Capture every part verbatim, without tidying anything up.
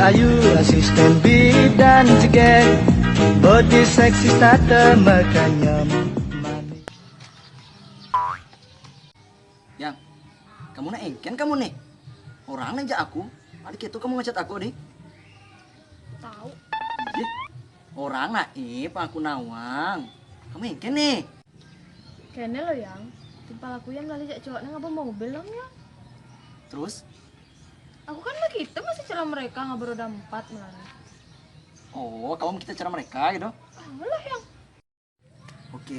Ayu asisten bidan jeger, body sexy starter makanya manis. Yang, kamu na engken kamu nih. Orang na jak aku, ade ketu kamu ngechat aku, ding. Tahu. Ih, orang na ip aku nawang. Kamu engken nih. Kene lo, Yang. Timpal aku yang lali jak cowok na ngaba mobil dong, Yang. Terus? Aku kan begitu masih cara mereka ngaba roda empat melani. Oh, kamu kita cara mereka gitu? Kamu lah, Yang. Oke,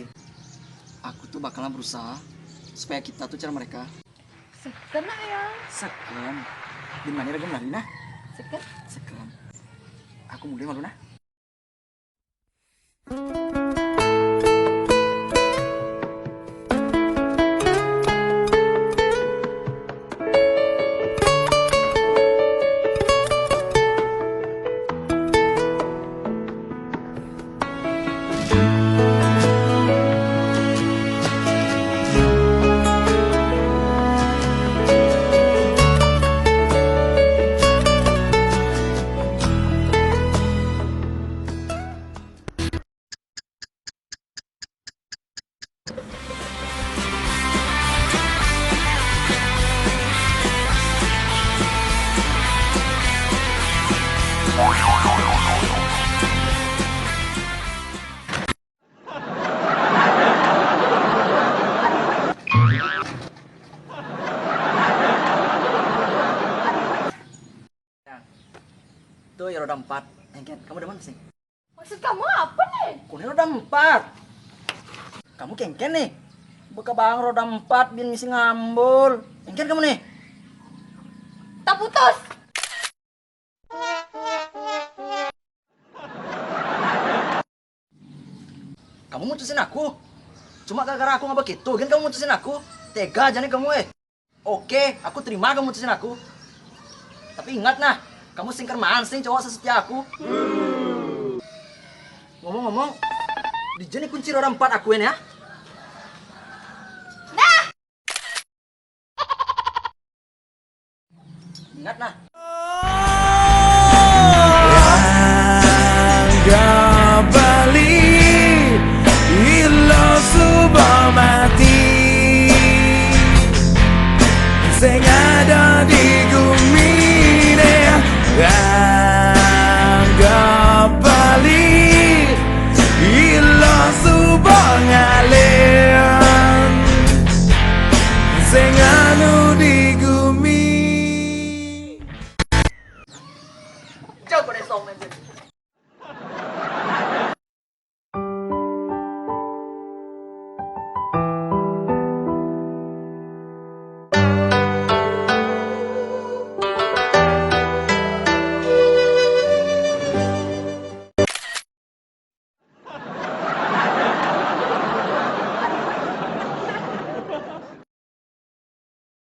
aku tuh bakalan berusaha supaya kita tuh cara mereka. Seken, Yang. Seken. Di mana lagi melani, nah? Seken. Seken. Aku mulai malu, nah. Tuh ya roda empat. Engken, kamu demen sih? Maksud kamu apa nih? Kune roda empat. Kamu kengken nih. Beka bang roda empat bin misi ngambul. Engken kamu nih. Tak putus. Kamu mutusin aku? Cuma gara-gara aku ngaba ketu, gen kamu mutusin aku? Tega aja nih kamu, eh. Oke, aku terima kamu mutusin aku. Tapi ingat nah, kamu sing ker mansing cowok sesetia aku. Ngomong-ngomong, di jeni kunci roda empat aku ini ya. Nah. Ingat nah.